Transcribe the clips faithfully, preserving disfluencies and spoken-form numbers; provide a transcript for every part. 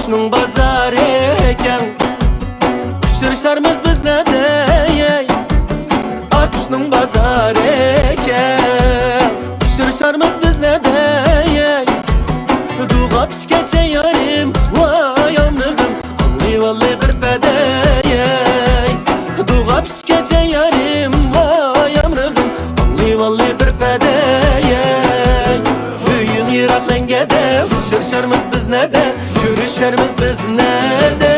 ئاتۇشنىڭ بازارى ئىكەن، ئۇچرىشارمىز بىز نەدە، ئەي؟ ئاتۇشنىڭ بازارى ئىكەن، ئۇچرىشارمىز بىز نەدە، ئەي؟ دوغاپ ئۈچ كېچە يارىم، ۋاي ئامرىغىم، ئاڭلىۋالدى بىر پەدە، ئەي. دوغاپ ئۈچ كېچە يارىم، ۋاي ئامرىغىم، ئاڭلىۋالدى بىر پەدە، ئەي. ئۆيۈڭ يىراق لەڭگەدە، ئۇچرىشارمىز بىز نەدە، كۆرۈشەرمىز بىز نەدە؟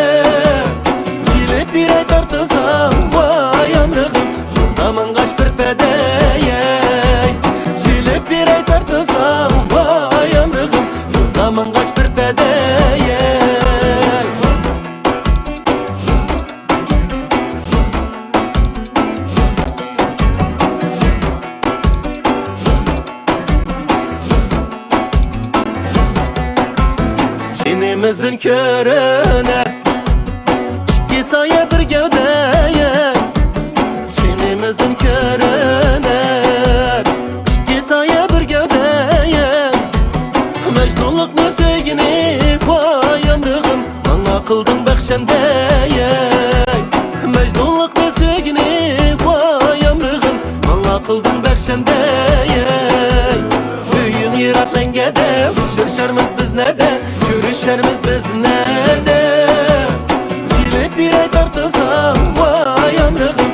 چېلىپ بېرەي تارتساڭ، ۋاي ئامرىغىم، يولدا ماڭغاچ بىر پەدە، ئەي. چېلىپ بېرەي تارتساڭ، ۋاي ئامرىغىم، يولدا ماڭغاچ بىر پەدە، ئەي. جېنىمىزدىن كۆرۈنەر ئىككى سايە بىر گەۋدە، جېنىمىزدىن كۆرۈنەر ئىككى سايە بىر گەۋدە. مەجنۇنلۇقنى سۆيگىنى، ۋاي ئامرىغىم، ماڭا قىلدىڭ بەخشەندە، ئەي. مەجنۇنلۇقنى سۆيگىنى، ۋاي ئامرىغىم، ماڭا قىلدىڭ بەخشەندە، ئەي. ئۆيۈڭ يىراق لەڭگەدە، ئۇچرىشارمىز بىز نەدە، كۆرۈشەرمىز بىز نەدە؟ چېلىپ بېرەي تارتساڭ، ۋاي ئامرىغىم،